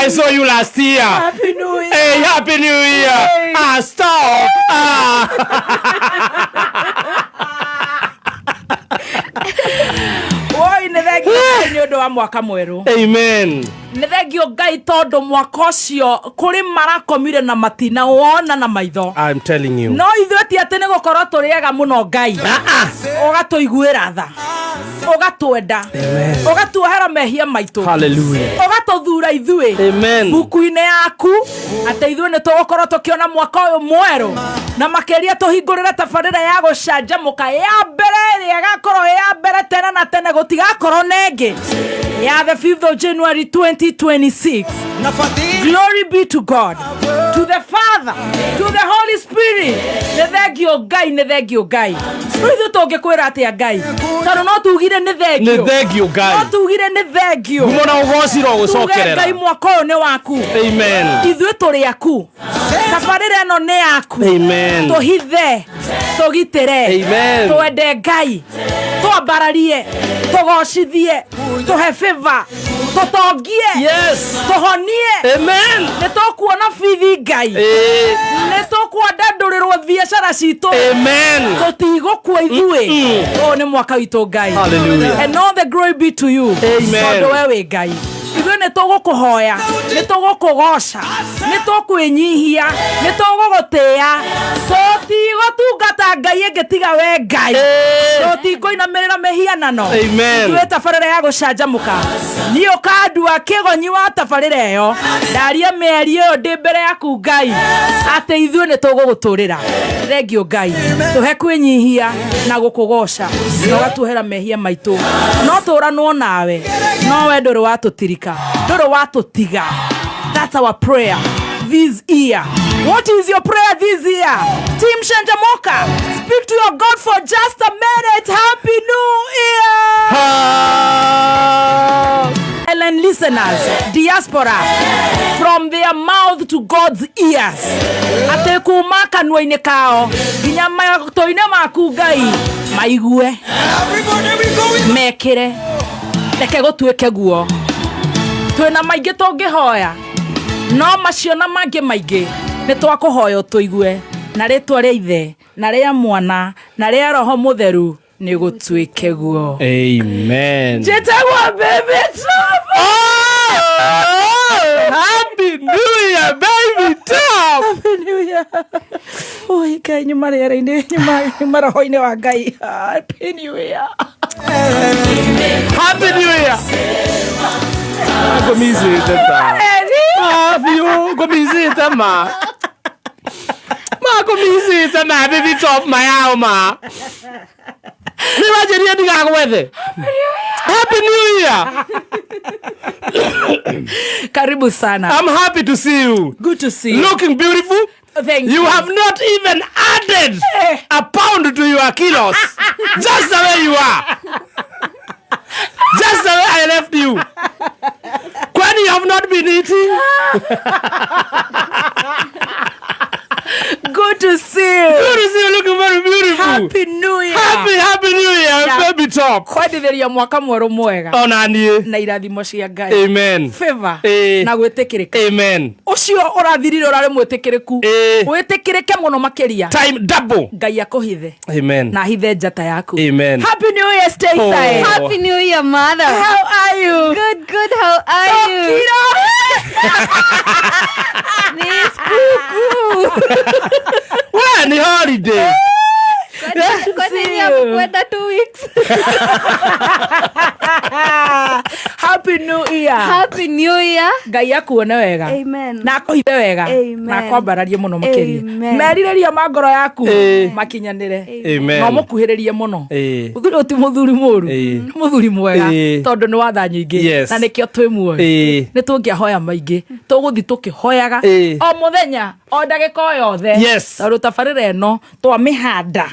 I saw you last year. Happy New Year. Hey, Happy New Year. Hey. Ah, stop. Ah. Woi, nĩ thengio Ngai nĩ ũndũ wa mwaka mwerũ. Amen. Nĩ thengio Ngai tondũ mwaka ũcio kũrĩ marakomire na matina wona na maitho. I'm telling you. No ithuĩ ti atĩ nĩ gũkorwo tũrĩ ega mũno Ngai. Ũgatũiguĩra tha. Ũgatwenda. Ũgatuohera mehia maitũ. Hallelujah. Ũgatũthura ithuĩ. Amen. Buku-inĩ yaku atĩ ithuĩ nĩ tũgũkorwo tũkĩona mwaka ũyũ mwerũ na makĩria tũhingũrĩre tabarĩra ya gũcanjamũka ya mbere ĩrĩa ĩgakorwo ĩ ya mbere tene na tene gũtigakorwo na ĩngĩ ya the 5th of January 2026. Glory be to God, to the Father, to the Holy Spirit. Nĩ thengio Ngai, nĩ thengio Ngai. Rĩu ithuĩ tũngĩkwĩra atĩa Ngai? Tondũ no tugire nĩ thengio. Nĩ thengio Ngai. No tugire nĩ thengio. Ngumo na ũgoci ro Tuge gũcokerera. Ngai mwaka ũyũ nĩ waku. Amen. Ithuĩ tũrĩ aku. Tabarĩra ĩno nĩ yaku. Amen. Tũhithe, tũgitĩre, Amen. twende Ngai, twambararie, tũgocithie, tũhe favor, tũtongie, Yes. tũhonie. Amen. Nĩ tũkuona bithi Ngai. Eh. Nĩ tũkwandandũrĩrwo biacara citũ. Amen. Tũtigũkua ithuĩ. Ũyũ nĩ mwaka witũ Ngai. Hallelujah. And all the glory be to you. Amen. Tondũ we wĩ Ngai. Ithuĩ nĩ tũgũkũhoya, nĩ tũgũkũgoca, nĩ tũkwĩnyihia, nĩ tũgũgũtĩĩa. Tũtigũtungata Ngai ĩngĩ tiga we Ngai. Tũtikũinamĩrĩra mĩhianano. Amen. Ithuĩ tabarĩra ya gũcanjamũka. Niĩ ũkandua kĩgonyi wa tabarĩra ĩyo. Ndaria mĩario ĩyo ndĩ mbere yaku Ngai atĩ ithuĩ nĩ tũgũgũtũrĩra. Thengio Ngai. Tũhe kwĩnyihia na gũkũgoca na ũgatuohera mehia maitũ. No tũranwo nawe. No we ndũrĩ watũtirika. Ndũrĩ watũtiga. That's our prayer this year. What is your prayer this year? Team Shanjamoka, speak to your God for just a minute. Happy New Year! Ah. Ellen listeners, diaspora, from their mouth to God's ears. Atĩ kuma kanua-inĩ kao nginya matũ-inĩ maku Ngai maigue mekĩre reke gũtuĩke guo. Twĩna maingĩ tũngĩhoya no macio na mangĩ maingĩ nĩ twakũhoya ũtũigue na rĩtwa rĩa ithe na rĩa mwana na rĩa roho mũtheru nĩ gũtuĩke guo. Amen. Njĩtagwo Baby Top. Oh, Happy New Year, baby top. Happy New Year. Oi, Ngai nyuma rĩera-inĩ nyuma roho-inĩ wa Ngai. Happy New Year. Happy New Year. Ngũmicĩte ta. Ah, biũ ngũmicĩte ma. Ma ngũmicĩte ma baby top ma yao ma. Nĩ wanjĩrire ndigagwethe. Happy New Year. Karibu sana. I'm happy to see you. Good to see you. Looking beautiful. Thank You have not even added a pound to your kilos. Just the way you are. Just the way I left you. When you have not been eating. Good to see you. Good to see you looking very beautiful. Happy New Year. Happy, happy New Year, Yeah. baby top. Kwendithĩria mwaka mwerũ mwega Ona niĩ. na irathimo cia Ngai. Amen. Favor Eh. na gwĩtĩkĩrĩka. Amen. Ũcio ũrathirire ũrarĩ mwĩtĩkĩrĩku. Eh. Wĩtĩkĩrĩke mũno makĩria. Time double. Ngai akũhithe Amen. na ahithe njata yaku. Amen. Happy New Year, stay Oh. safe. Happy New Year, mother. How are you? Good, good. How are you? Kira. Ni sikukuu. We ni holiday. Kwani see ni you. hakukwenda 2 weeks? Happy New Year. Happy New Year. Ngai akuone wega. Amen. Na akũhithe wega. Amen. Na akwambararie mũno makĩria. Amen. Merirĩria ma ngoro yaku Eh. makinyanĩre. Amen. Na ũmũkuhĩrĩrie mũno. Eh. Mũthuri ũyũ ti mũthuri mũru. Eh. Nĩ mũthuri mwega Eh. tondũ nĩ watha nyingĩ. Yes. Na nĩkĩo twĩ muoyo. Eh. Nĩ tũngĩahoya maingĩ. Tũgũthiĩ tũkĩhoyaga Eh. o mũthenya o ndagĩka o yothe. Yes. Tondũ tabarĩra ĩno twamĩhanda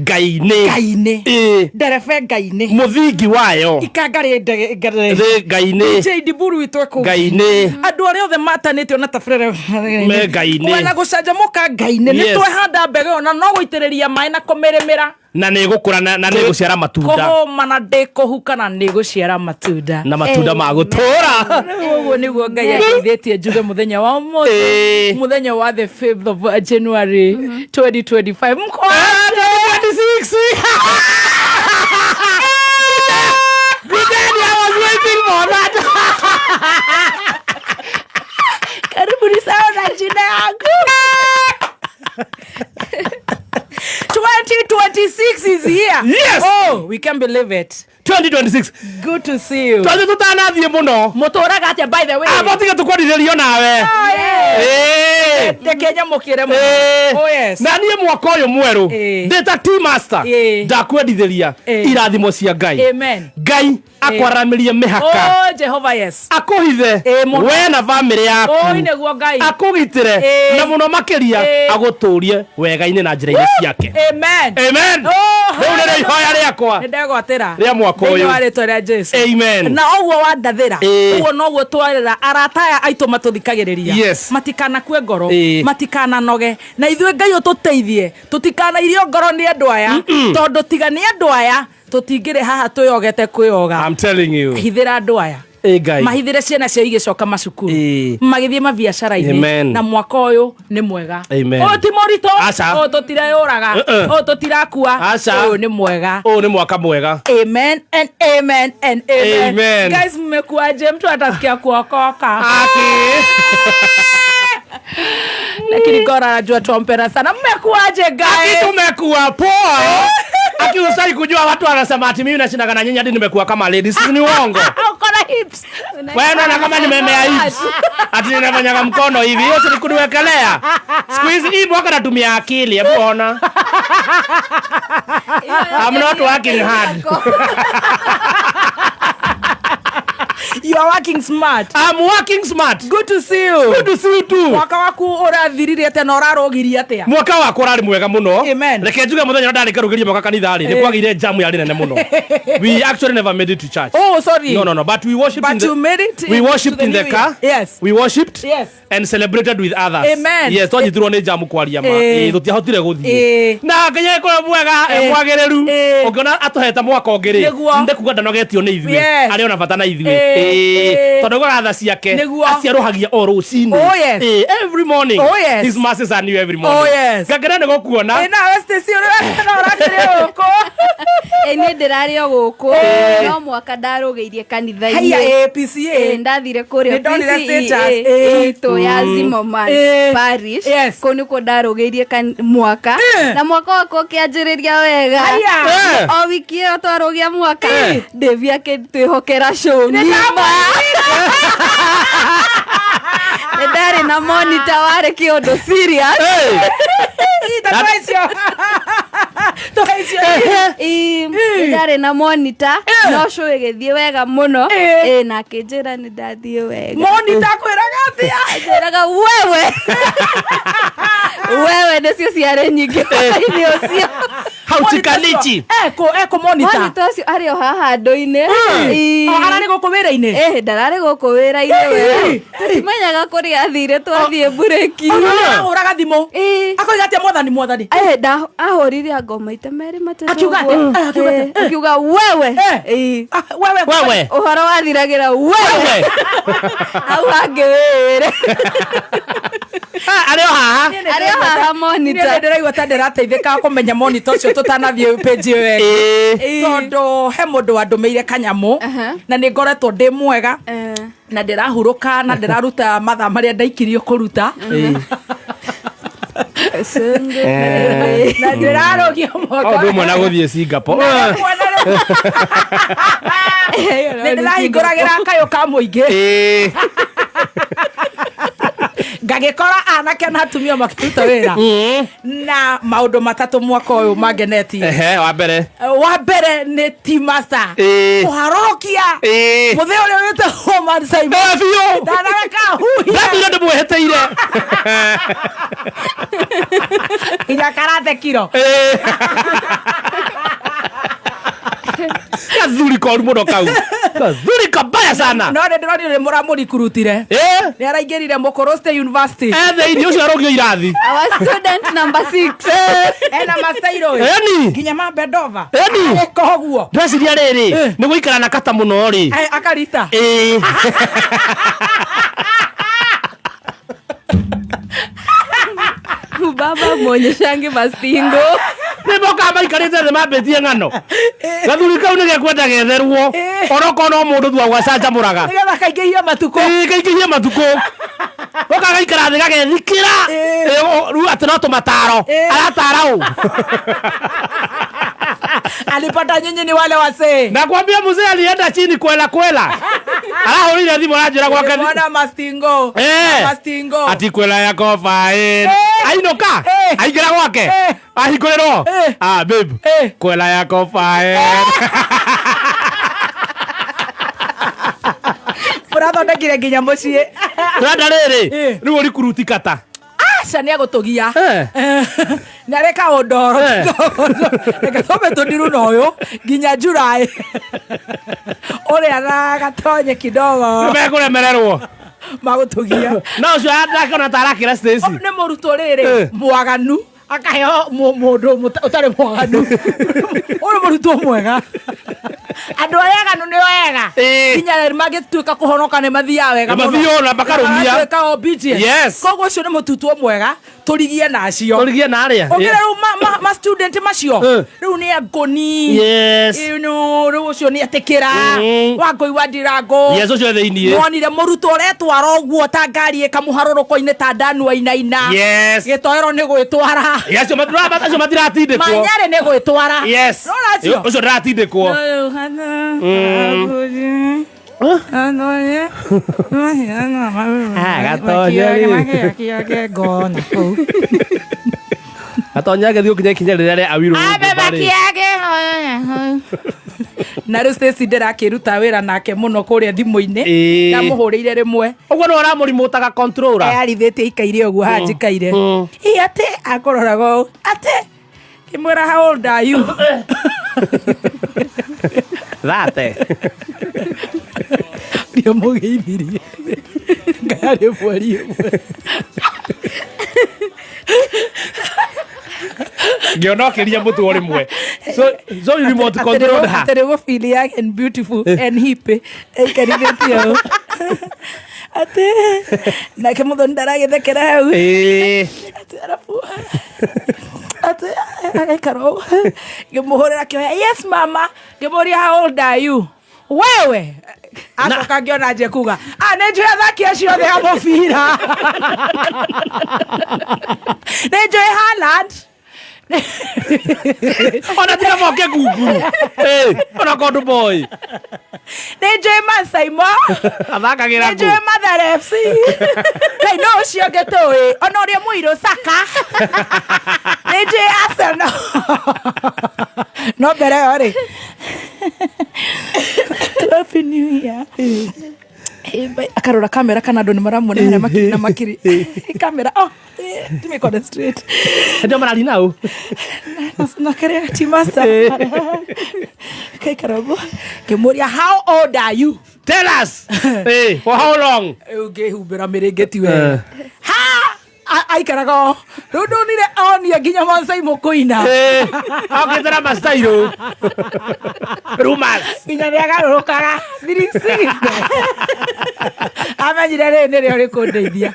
Ngai-inĩ. Ngai-inĩ. Eh. Nderebe Ngai-inĩ. Mũthingi wayo. Ikanga rĩ ndege Rĩ Ngai-inĩ. JD Buru witũ ekũ Ngai-inĩ. andũ arĩa othe matanĩtio na tabarĩra Me Ngai-inĩ. Wena gũcanjamũka Ngai-inĩ nĩ Yes. twehanda mbegũ ĩyo na no gũitĩrĩria maĩ na kũmĩrĩmĩra. Na nä gå kå ra na nä gå ciara matunda. Kũhũma na ndĩkũhuka na nĩ gũciara matunda. Na matunda ma gå tå ra. Rĩu ũguo nĩguo Ngai ateithĩtie njuge mũthenya wa ũmũthĩ, Ĩĩ. mũthenya wa the 5th of January 2025 mko 2026. Good day, I was waiting for that. Karibu ni sawa na jina yangu. 2026 is here. Yes. Oh, we can't believe it. 2026. Good to see you. Twathi tũtanathiĩ mũno. Mũtũraga atĩa, by the way? Amba tiga tũkwarithĩrio nawe. Oh, yeah. Ĩĩ. Reke nyamũkĩre mũno. Ĩĩ. Oh, yes. Na niĩ mwaka ũyũ mwerũ Ĩĩ. ndĩ ta team master Ĩĩ. ndakwendithĩria Ĩĩ. irathimo cia Ngai. Amen. Ngai akwaramĩrie mĩhaka, Oh, Jehovah, yes. akũhithe Ĩĩ, mũno. we na bamĩrĩ Oi, yaku, nĩguo Ngai. akũgitĩre Ĩĩ. na mũno makĩria Ĩĩ. agũtũrie wega-inĩ na njĩra-inĩ ciake. Amen. Amen. Oh, Rĩu nĩrĩo ihoya rĩakwa nĩ ndegwatĩra rĩa mwaka thĩinĩ ũyũ. wa rĩtwa rĩa Jesu. Amen. Na ũguo wandathĩra, Ĩĩ. ũguo noguo twarĩra arata aya aitũ matũthikagĩrĩria, Yes. matikanakue ngoro, Ĩĩ. matikananoge, na ithuĩ Ngai ũtũteithie tũtikanairio ngoro nĩ andũ aya, tondũ tiga nĩ andũ aya tũtingĩrĩ haha twĩyogete kwĩyoga. I'm telling you. Hithĩra andũ aya, Ĩ Ngai. mahithĩre ciana ciao igĩcoka macukuru, Ĩĩ. magĩthiĩ mabiacara-inĩ. Amen. Na mwaka ũyũ nĩ mwega. Amen. Ũyũ ti mũritũ. Aca. Ũyũ tũtireyũraga. Uh-uh. Ũyũ tũtirakua. Aca. Ũyũ nĩ mwega. Ũyũ nĩ mwaka mwega. Amen and amen and amen. Amen. Guys, mmekuaje? Mtu atasikia kuokoka. Aki. Lakini God anajua twampenda sana. Mmekuaje, Aki guys? tumekuwa poa. Aki usai kujua watu wanasema ati mimi nashindaga na nyinyi hadi nimekuwa kama ladies. Ni uongo. Uko na hips. Wewe unaona kama nimemea hips. Ati ninafanyaga mkono hivi. Hiyo si kuniwekelea. Siku hizi hii mwaka natumia akili, hebu ona. I'm not working hard. You are working smart. I'm working smart. Good to see you. Good to see you too. Mwaka waku ũrathirire atĩa na ũrarũgirie atĩa? Mwaka wakwa ũrarĩ mwega mũno. Amen. Reke njuge mũthenya ũrĩa ndarĩ ngarũgĩrie mwaka kanitha-rĩ, nĩ kwagĩire jamu yarĩ nene mũno. We actually never made it to church. Oh, sorry. No, no, no, but we worshipped But in the, you made it we to worshipped the in the new car. year. Yes. We worshipped Yes. and celebrated with others. Amen. Yes, twanyitirwo nĩ jamu kwaria ma. Ĩĩ. Ĩĩ, tũtiahotire gũthiĩ. Ĩĩ. Na Ngai agĩkorwo mwega, Ĩĩ. mwagĩrĩru. Ĩĩ. Ũngĩona atũhete mwaka ũngĩ rĩ, Nĩguo. ndĩkuga ndanogetio nĩ ithuĩ. Yes. Arĩ ona bata na ithuĩ. Ĩĩ. Ĩĩ. Ĩĩ. Tondũ augaga tha ciake Nĩguo. aciarũhagia o rũcinĩ. Oh, yes. Ĩĩ, every morning. Oh, yes. His mercies are new every morning. Oh, yes. Ngakena nĩ gũkuona. Ĩ, nawe Stacy, ũrĩa ũrakĩrĩ gũkũ? Ĩ, niĩ ndĩrarĩ o gũkũ no mwaka ndarũgĩirie Haiya, kanitha-inĩ. ĩ, PCA. Ĩ, ndathire kũrĩa Nĩ ndonire PCEA status, ĩ. itũ ya Zimmerman Ĩ. Parish. Yes. Kũu nĩkuo ndarũgĩirie mwaka, Ĩ. na mwaka wakwa ũkĩanjĩrĩria wega. Haiya. Ĩ. O wiki ĩyo twarũgia mwaka, Ĩ. Devi akĩtwĩhokera show ng'ima. Nĩ ndarĩ na monitor warĩ kĩũndũ serious. Ĩĩ. Ĩ, ta tũhe icio. Tũhe icio. Ĩ, nĩ ndarĩ na monitor no show ĩgĩthiĩ wega mũno. Ĩ. Ĩ, na akĩnjĩra nĩ ndathiĩ wega. Monitor akwĩraga atĩa? Anjĩraga wewe wewe nĩcio ciarĩ nyingĩ hwainĩ ũcio. Hautikanichi. Ekũ monitor. Monitor ũcio arĩ o haha andũ-inĩ. Ĩ. O, ararĩ gũkũ wĩra-inĩ? Ĩ, ndararĩ gũkũ wĩra-inĩ we. Tũtimenyaga kũrĩa athire twathiĩ mburĩki. Ahũraga thimũ. Ĩ. Akoiga atĩa, mwathani, mwathani? Eh, ahũrire anga maita merĩ matatũ Akiuga ũguo. atĩa? Eh, akiuga atĩa? Eh, akiuga wewe. Eh. Ĩ. Ah, wewe. Wewe. Ũhoro wathiragĩra wewe. Wewe. Hau hangĩ wĩĩre. Ah, arĩ o haha. Arĩ o haha monitor. Niĩ ndĩraigua ta ndĩrateithĩka kũmenya monitor ũcio tũtanathiĩ page ĩyo ĩngĩ. Ĩĩ. Tondũ he mũndũ wandũmĩire kanyamũ, Aha. na nĩ ngoretwo ndĩ mwega Eh. na ndĩrahurũka na ndĩraruta mathaa marĩa ndaikirio kũruta Ĩĩ. na ndĩrarũgia mwaka. Ũndũ ũmwe na gũthiĩ Singapore. Nĩ ndĩrahingũragĩra kayũ ka mũingĩ, Ĩĩ. ngagĩkora anake na atumia makĩruta wĩra na maũndũ matatũ mwaka ũyũ mangenetie. Ehe, wa mbere. Wa mbere nĩ team master Ĩĩ. kũharũkia Ĩĩ. mũthĩ ũrĩa wĩtagwo Man Simon. Eh, biũ. Ndanareka huhia. Ndathire ndĩmwĩhĩtĩire. Nginya karate kiro. Ĩĩ. Gathuri koru mũno kau. Gathuri kabaya Mbaya sana. No nä ndä ronire nä må ramå rikurutire. Eh. Nä araingä rire må kå rå State University. Eh, thĩinĩ ũcio arũgio irathi. Our student number 6. Ena mastairo. Eni. Nginya ma bendova. Eni. Koguo. Ndeciria rĩrĩ Eh. nĩ gũikara na kata mũno rĩ. Akarita. Ĩĩ. Baba mwonyeshange mastingo. Nĩ mokaga maikarĩte thĩ mambĩtie ng'ano. Gathuri kau nĩ gekwenda getherwo. Eh. Onokorwo no mũndũ tu agwacanjamũraga. Nä getha kaingä hia matukå. Ĩĩ, kaingĩhie matukũ. Goka gaikara thĩ gagethikĩra. Eh. Ĩĩ, rĩu atĩ no tũmataro. Eh. Aratara ũ. Alipata nyinyi ni wale wasee. Nakwambia mzee alienda chini kwela kwela. Arahũrire thimũ aranjĩra gwake. Nilimwona mastingo. Eh. Mastingo. Ati kwela yako fine. Eh. Ainũka. Eh. Aingĩra gwake. Eh. Ahingũrĩrwo. Eh. Ah, babe. Eh. Kwela yako fine. Mũrathondekire nginya mũciĩ. Tũrenda rĩrĩ. Eh. Rĩu ũrikuruti kata. Aca nä agå tå gia. Eh. Nä arä kaå ndoro. Eh. Reke tåme tå ndiru na å yå nginya July. Å rä a na gatonye kidogo. Nĩmekũremererwo. Magå tå gia. No ũcio ndakĩona ta arakĩra Stacy. Nä må rutwo rä rä Eh. mwaganu akaheo må ndå å tarä mwaganu å nä må rutwo mwega andå arä aganu nä o ega. Eh. Nginya mangä tuä ka kå honoka nä mathiaga wega. Nĩ mathiaga na makarũmia. Magatuĩka obedient. Yes. Koguo ũcio nä må tutwo mwega tå rigie nacio. Tũrigie na arĩa. Ũngĩra rĩu ma student macio. Eh. Rĩu nĩ angũni. Yes. Rĩu ũcio nĩ etĩkĩra. Wangũi wa ndirango. Yes, ũcio e thĩiniĩ. Wonire mũrutwo ũretwara ũguo ta ngari ĩkamũharũrũko-inĩ ta ndanua inaina. Yes. Gĩtoero nĩ gwĩtwara. Yes, acio matiratindĩkwo. Manyarĩ nĩ gwĩtwara. Yes. Nona acio. Ũcio ndaratindĩkwo. Gatonya agĩthiĩ gũkinya ikinya rĩrĩa rĩa Awilo. Na rĩu Stacy ndĩrakĩruta wĩra nake mũno kũrĩa thimũ-inĩ. Ĩĩ. Ndamũhũrĩire rĩmwe. Ũguo nĩ ũramũrimũtaga controller. Eyarithĩtie ikaire ũguo haha njikaire. Ĩ atĩ akũroraga ũũ atĩ ngĩmwĩra how old are you. Thate. Ndio mũgeithirie ngarĩ mweri ũmwe. Ngĩona ũkĩria mũtwe rĩmwe. So you remote control her. Atĩ nĩguo feel young and beautiful and hip aikarithĩtie ũũ atĩ nake mũthoni ndaragĩthekera hau. Ĩĩ. Atĩ arabu atĩ agaikara ũũ ngĩmũhũrĩra kĩoya yes mama ngĩmũria how old are you wewe acoka ngĩona nje kuga ah nĩ njũĩ athaki acio othe a mũbira nĩ njũĩ Haaland. Ona tiga moke Google. Ĩĩ, ona kondũ boy. Nĩ njũĩ Masaimo. Athakagĩra Nĩ njũĩ kũ? Mathare FC. Ngai no ũcio ũngĩ tũĩ ona ũrĩa mũirũ Saka nĩ njũĩ Arsenal no mbere ĩyo rĩ Happy New Year. Akarora kamera kana andå nä maramuona harĩa makiri na makiri kamera oh tume concentrate. Ndio marari nau. Na kĩrĩa ti master kaikara ũguo ngĩmũria how old are you. Tell us. Ĩĩ, for how long? Rĩu ngĩhumbĩra mĩrĩngĩti wega ha aikaraga o rĩu ndonire onie nginya Maasai mũkũina. Ĩĩ, okĩte na mastairũ. Rumors. Nginya nĩ agarũrũkaga 360 amenyire rĩrĩ nĩrĩo rĩkũndeithia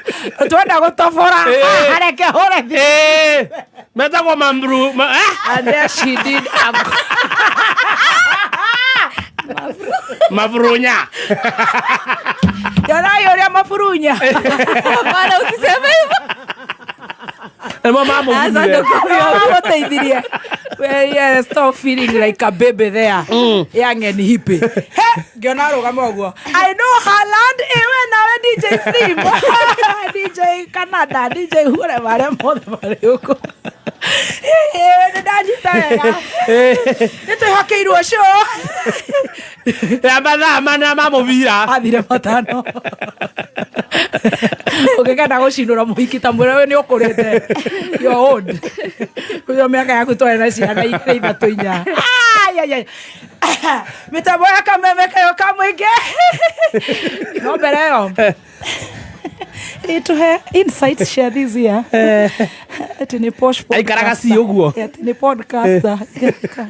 twenda gũtobora. Eh. Areke hũre thimũ. Ĩĩ, metagwo mamru eh? And there she did a Maburunya. Yorai ũrĩa maburunya. Hapana, usiseme hivyo. Nĩmo mamũgirire. Mamũteithirie. Well, yeah, stop feeling like a baby there. Young and hippie. He, ngĩona arũgama ũguo. I know Haaland, ĩwe nawe DJ Slim. DJ Canada, DJ Hure marĩa mothe marĩ ũguo. Ĩwe nĩ ndanyita wega. Nĩ twĩhokeirwo show. Ya mathaa mana ma mũbira. Athire matano ũngĩkenda gũcinũra mũhiki ta mwĩra we nĩ ũkũrĩte. You're old. Ũcio mĩaka yaku twarĩ na ciana igĩrĩ ithatũ inya. Ai, ai, ai. Mĩtambo ya kameme kayo ka mũingĩ no mbere ĩyo ĩtũhe insights cia this year atĩ nĩ posh Aikaraga podcaster. ci ũguo. Atĩ nĩ podcaster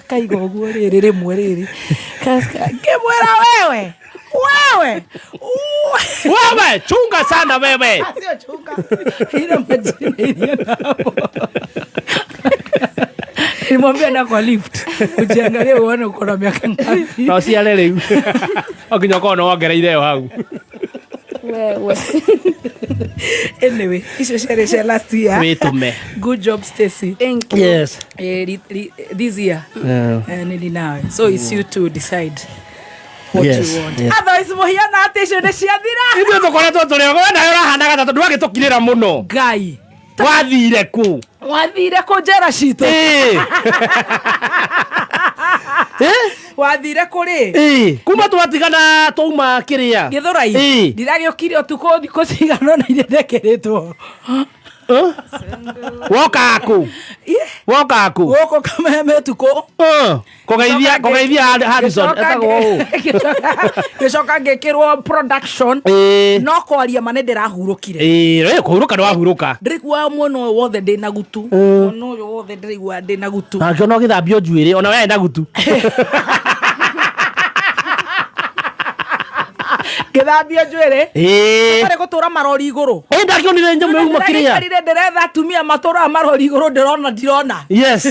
kaiga ũguo rĩrĩ rĩmwe rĩrĩ ngĩmwĩra wewe wewe Wewe chunga sana wewe. Sio chunga ile majina iliyo hapo. Nilimwambia na kwa lift ujiangalie uone uko na miaka ngapi. No ciare rĩu. O nginya ũkorwo nĩ wongereire ĩyo hau. Wewe. Anyway, icio ciarĩ cia last year. Wĩtũme. Good job Stacy. Thank you. Yes. This year nini nawe. So it's you to decide what Yes, you want. yes. Otherwise muhiana atĩ icio nĩ ciathira. Ithuĩ tũkoretwo tũrĩ we nawe ũrahanaga ta tondũ wagĩtũkirĩra mũno. Ngai. Wathire kũ? Wathire kũ njera citũ? Ĩĩ. Eh? Wathire kũ rĩ? Ĩĩ. Kuma twatigana twauma kĩrĩa. Gĩthũrai. Ĩĩ. Ndiragĩũkire ũtukũ thikũ cigana ũna iria ndekĩrĩtwo. Eh? Woka kũ? Woka kũ? Gũkũ kameme ũtukũ. Eh, Kũgeithia kũgeithia Harrison etagwo ũũ. Gĩcoka ngĩkĩrwo production. Ĩĩ. No kwaria ma nĩ ndĩrahurũkire. Ĩĩ, kũhurũka nĩ wahurũka. Ndĩraigua mwena ũyũ wothe ndĩna gutu. Mwena ũyũ wothe ndĩraigua ndĩna gutu. Na ngĩona ũgĩthambio njuĩrĩ ona we na gutu. Ngĩthambio njuĩrĩ. Ĩĩ. Arĩ gũtũra marori igũrũ. Ĩĩ ndakĩonire nyamũ yauma kĩrĩa. Ndĩragĩikarire ndĩretha atumia matũraga marori igũrũ ndĩrona ndirona. Yes.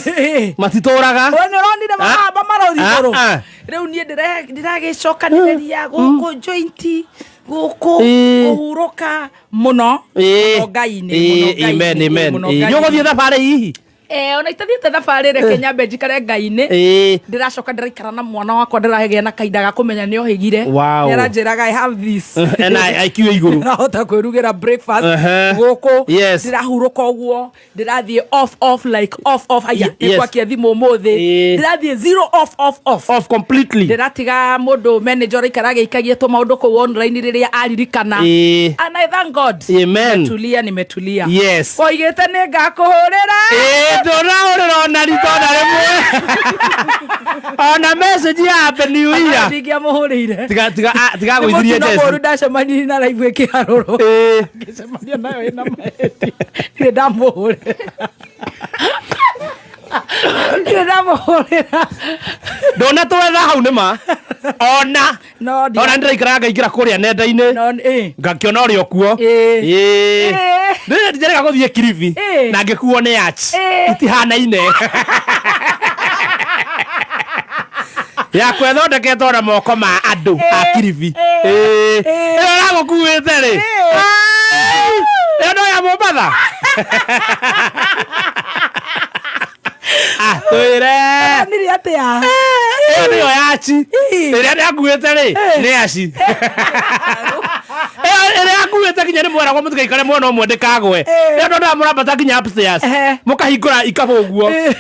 Matitũraga. We nĩ ũronire mahamba marori Ah, igũrũ. ah. Rĩu niĩ ndĩragĩcokanĩrĩria gũkũ joint gũkũ Ĩĩ. kũhurũka mũno. Ĩĩ. Mũno Ngai-inĩ, mũno Ĩĩ, Ngai-inĩ, amen, amen. mũno Ĩĩ, Ngai-inĩ. nĩ ũgũthiĩ thabarĩ hihi? Eh, ona itathiĩte thabarĩ reke nyambe njikare Ngai-inĩ. Ĩĩ. Ndĩracoka ndĩraikara na mwana wakwa ndĩragĩa na kahinda ga kũmenya nĩ ohĩgire. Wow. Nĩaranjĩraga I have this. Ena IQ ĩ igũrũ. Ndĩrahota kwĩrugĩra breakfast Uh-huh. gũkũ. Yes. Ndĩrahurũka ũguo ndĩrathiĩ off off like off off haya Yes. nĩngwakia thimũ ũmũthĩ. Ĩĩ. Ndĩrathiĩ zero off off off. Off completely. Ndĩratiga mũndũ manager ũraikara agĩikagia tũmaũndũ kũu online rĩrĩa aririkana. Ĩĩ. And I thank God. Amen. Nimetulia, nimetulia. Yes. Oigĩte nĩ ngakũhũrĩra. Ĩĩ, ndũnahũrĩra ona rita ona rĩmwe. Ona message ya Happy New Year. Ndingĩamũhũrĩire. Tiga tiga ah, tiga gũithirie Mũtino Jesse. mũru ndacemanirie na live ĩkĩharũrwo. Ĩĩ. Ngĩcemania nayo ĩna mahĩtia. Ndirĩ ndamũhũrĩra. Ndirĩ ndamũhũrĩra. Ndũnatwetha hau nĩ ma. Ona. No ndi- Ona ndĩraikaraga ngaingĩra kũrĩa nenda-inĩ. no ĩ. Ngakĩona ũrĩ o kuo. Ĩĩ. Ĩĩ. Ĩĩ. Ndirega gũthiĩ Kilifi Ĩĩ. na ngĩkuo nĩ arch. Ĩĩ. Itihanaine. Yakwa ĩthondeketwo na moko ma andũ a Kilifi. Ĩĩ. Ĩĩ. Ĩĩ. Ĩyo ĩragũkuĩte rĩ. Ai! Ĩyo no ya Mombatha. Ah, twĩre. Nire atĩa? Ĩyo nĩyo yaci. Ĩĩ. Ĩrĩa ndĩakuĩte rĩ, nĩ yaci. Ĩyo ĩrĩa akuĩte nginya nĩ mweragwo mũtigaikare mwena ũmwe ndĩkagwe. Ĩĩ. Ĩyo ndonaga mũrambata nginya upstairs. Ehe. Mũkahingũra ikabũ ũguo. Ĩĩ.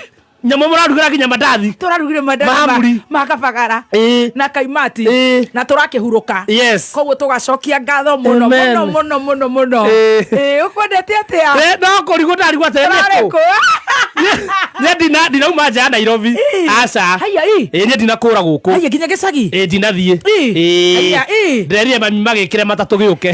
Nyamũ mũrarugĩra nginya mandathi. Tũrarugire mandathi Mahamuri. ma kabagara Ĩĩ. na kaimati Ĩĩ. na tũrakĩhurũka. Yes. Koguo tũgacokia ngatho mũno Amen. mũno mũno mũno mũno. Ĩĩ. Ĩĩ ũkwendete atĩa? Eh, no kũrigwo ndarigwo atĩrĩ Tũrarĩ nĩ kũ? kũ? Niĩ ndinauma nja ya Nairobi. Ĩĩ. Aca. Haiya, ĩ. Ĩĩ niĩ ndinakũra gũkũ. Haiya nginya gĩcagi. Ĩĩ ndinathiĩ. Ĩĩ. Ĩĩ. Haiya, ĩĩ. Ndĩrerire mami magĩkĩre matatũ gĩũke.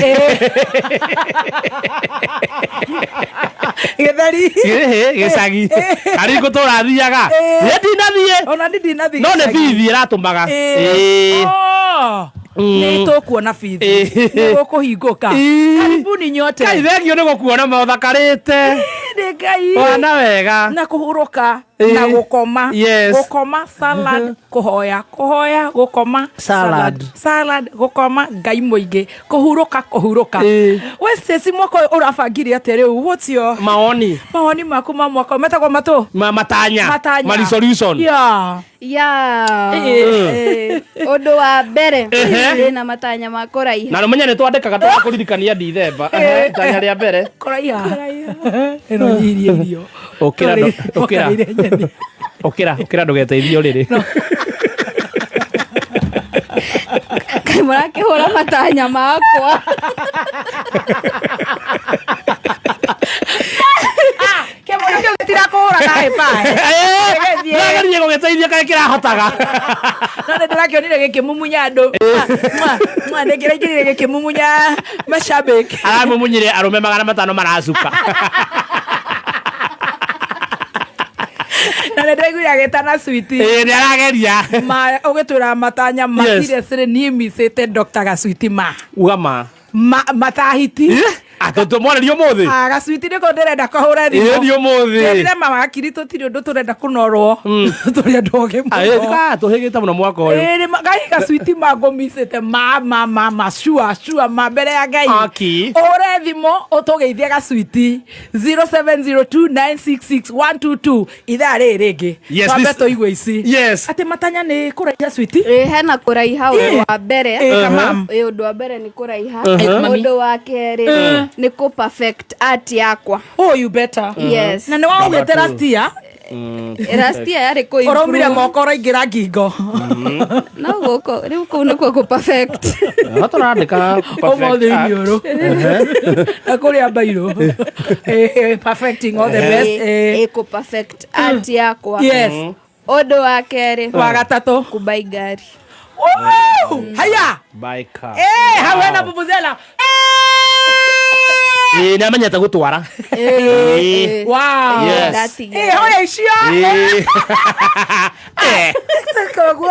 Gĩtheri. Ĩhĩ, gĩcagi. Karĩ ngũtũra thiaga. Ĩĩ. Niĩ ndinathiĩ. Ona niĩ ndinathiĩ No nĩ gĩcagi. bithi ĩratũmaga. Ĩĩ. Ĩĩ. Oh. Nĩ tũkuona bithi. Ĩĩ. Nĩ gũkũhingũka. Ĩĩ. Karibuni nyote. Ngai thengio nĩ gũkuona maũthakarĩte. Nĩ Ngai. Wana wega. Na kũhurũka Ĩĩ. na gũkoma. Yes. Gũkoma salad kũhoya kũhoya gũkoma Salad. salad gũkoma Ngai mũingĩ kũhurũka kũhurũka. Ĩĩ. We Stacy mwaka ũyũ ũrabangire atĩa rĩu? What's your Maoni. mawoni maku ma mwaka ũyũ? Metagwo matũ? Matanya. Matanya. Ma resolution. Yeah. Yeah. Ĩĩ. Eh, Ũndũ wa mbere Ehe. ndĩna matanya ma kũraiha. Na nũmenye nĩ twandĩkaga tũgakũririkania Dithemba. Ehe, Itanya rĩa mbere. Kũraiha. Ĩno nyirie irio. Ũkĩra ũkĩra. Ũkarĩire nyeni. Ũkĩra, ũkĩra ndũgeteithie ũrĩrĩ. Kaĩ mũrakĩhũra matanya makwa. Kĩmwana kĩu gĩtirakũhũraga. Bye, bye. Gĩthiĩ. Ndĩrageria gũgĩteithia kaĩ kĩrahotaga. No nĩ ndĩrakĩonire gĩkĩmumunya andũ. Mwa, mwa, nĩ kĩraingĩrire gĩkĩmumunya macambĩki. Aramumunyire arũme 500 maracuka. Na nĩ ndĩraiguire agĩtana switi. Ĩĩ, nĩ arageria. Ma ũgĩtwĩra matanya ma. Yes. Seriously, niĩ micĩte Dr. Gacwiti ma. Uga ma. Ma matahiti. Atũtũmwarĩria ũmũthĩ. Ah, gacwiti nĩko ndĩrenda kũhũra thimũ. Ĩĩ, nĩ ũmũthĩ. Njĩrire mawakiri tũtirĩ ũndũ tũrenda kũnorwo. Tũrĩ andũ ogĩ mũno. Tũhĩgĩte mũno mwaka ũyũ. Ĩĩ, nĩ Ngai gacwiti mangũmicĩte ma ma ma ma sure sure ma mbere ya Ngai. Aki. Ũhũre thimũ ũtũgeithie gacwiti 0702966122 ithaa rĩrĩ rĩngĩ. Yes, Twambe tũigue ici. Yes. Atĩ matanya nĩ kũraiha switi. Ĩ, hena kũraiha ũndũ wa mbere. Ĩ, kamam. Ĩ, ũndũ wa mbere nĩ kũraiha. Mami. Ũndũ wa kerĩ nĩ kũ perfect art yakwa. Oh, you better. Yes. Na nĩ waugĩte last year Last year yarĩ kũ ũraumire improve. moko ũraingĩra ngingo. No gũkũ rĩu kũu nĩkuo kũ perfect. Tũrandĩka. Ũmũthĩ iniũrũ. Na kũrĩa mbairũ. Perfecting all the best. Ĩ, kũ perfect art yakwa. Yes. Ũndũ wa kerĩ Wa gatatũ. kũbai ngari. Woo! Haya. Eh, hau hena vuvuzela. Ĩĩ, nĩ amenyete gũtwara. Ĩĩ. Wow. Yes. Ndatiga. Eh, hoya icio. Ĩĩ. Eh, Koguo.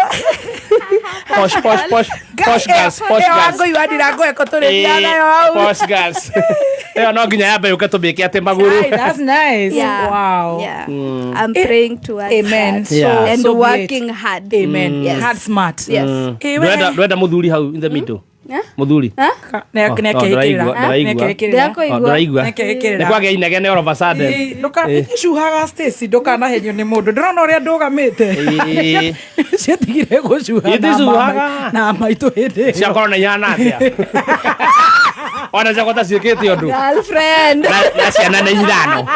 Posh, posh, posh, posh girls, posh girls. Wangũi wa ndirango eko tũrĩ Ĩĩ, nayo hau. posh girls. Ĩyo no nginya yambe yũke tũmĩke atĩ magũrũ. Hi, that's nice. Yeah. Wow. Yeah. I'm praying towards Amen. that. So, Yeah. And so be it. working hard. Amen. Yes. Hard smart. Yes. Eh, we- Ndwenda mũthuri hau in the middle. Yeah? Mũthuri. Huh? Oh, Nĩakehĩkĩrĩra. ndĩraigua, Nĩakehĩkĩrĩra. Ndĩrakũigua. Oh, ndĩraigua. Nĩakehĩkĩrĩra. Nĩ kwagĩa inegene all of a sudden. Iticuhaga Stacy, ndũkanahenio nĩ mũndũ. Ndĩrona ũrĩa ndũgamĩte. Ĩĩ. Ciatigire gũcuha na Iticuhaga. na maitũ hĩndĩ ĩyo. Ciakorwo na ihana atĩa? Ona ciakwa ta ciĩkĩte ũndũ. Girlfriend. Na ciana nĩ ithano.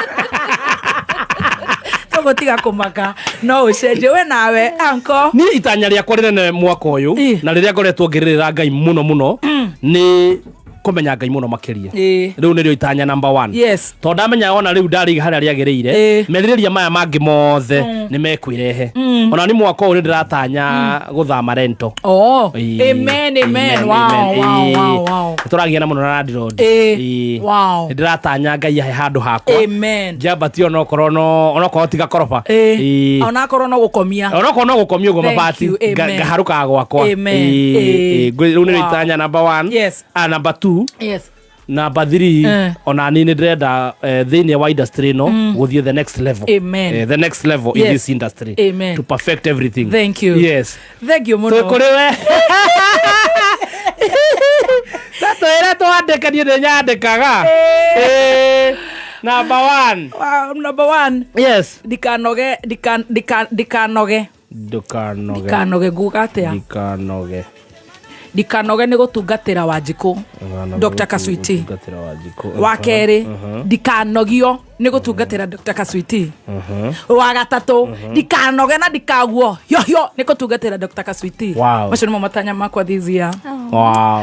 Tũgũtiga kũmaka no ũcenjie we nawe anko. Niĩ itanya rĩakwa rĩnene mwaka ũyũ Ĩ. na rĩrĩa ngoretwo ngĩrĩrĩra Ngai mũno mũno nĩ kũmenya Ngai mũno makĩria. Ĩ. Rĩu nĩrĩo itanya number one. Yes. Tondũ ndamenya ona rĩu ndarĩiga harĩa rĩagĩrĩire Ĩ. merirĩria maya mangĩ mothe nĩ mekwĩrehe. Ona nĩ mwaka ũyũ nĩ ndĩratanya gũthama rento. Oh. Ĩ. Amen, amen. Wow, wow, wow, wow. Nĩ tũragiana mũno na landlord. Ĩ. Ĩ. Wow. Nĩ ndĩratanya Ngai ahe handũ hakwa. Amen. Njambatie onokorwo no onokorwo ti gakoroba. Ĩ. Ĩ. Onakorwo no gũkomia. Onokorwo no gũkomia ũguo Thank mabati you, amen. ngaharũkaga gwakwa. Amen. Ĩ, Ĩ. ĩ. Rĩu nĩrĩo Wow. itanya number one. Yes. Ah, number two. Yes. Number three. Eh. Ona niĩ nĩ ndĩrenda thĩinĩ wa industry ĩno gũthiĩ the next level. Amen. The next level in Yes. this industry. Amen. To perfect everything. Thank you. Yes. Thank you mũno. Twĩ kũrĩ we. Tatwĩre twandĩke, niĩ nĩ nyandĩkaga. Ĩ. Number one. Wow, number one. Yes. Ndikanoge ndikanoge. Ndũkanoge. Ndikanoge nguga atĩa? Ndikanoge. Ndikanoge nĩ gũtungatĩra Wanjikũ. Dr. Kaswiti. Gũtungatĩra Wanjikũ. Wa kerĩ, ndikanogio nĩ gũtungatĩra Dr. Kaswiti. Wa gatatũ, ndikanoge na ndikaguo hiohio nĩ gũtungatĩra Dr. Kaswiti. Wow. Macio nĩmo matanya makwa this year. Wow.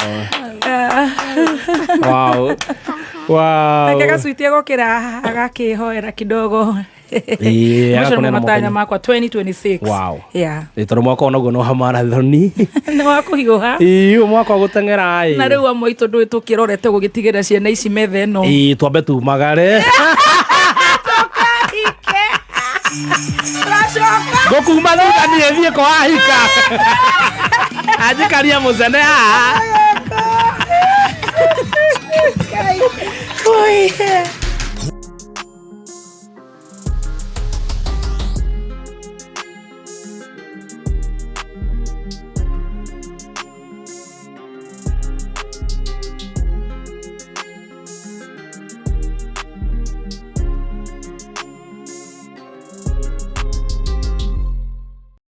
Wow. Wow. Reke Gaswiti egũkĩra agakĩhoera kidogo. Ĩĩ, Macio nĩmo agakũneana matanya mũthenya. makwa 2026. Wow. Yeah. Ĩ, tondũ mwaka onaguo no wa marathoni. Nĩ wa kũhiũha. Ĩ, ũyũ mwaka wa gũteng'era ĩ. Na rĩu amwe aitũ ndũĩ tũkĩrorete gũgĩtigĩra ciana ici metha ĩno. Ĩ, twambe tumagare. Tũracoka. Ngũkuma thutha niĩ thiĩ kwa ahika. Anjikaria mũcene haha.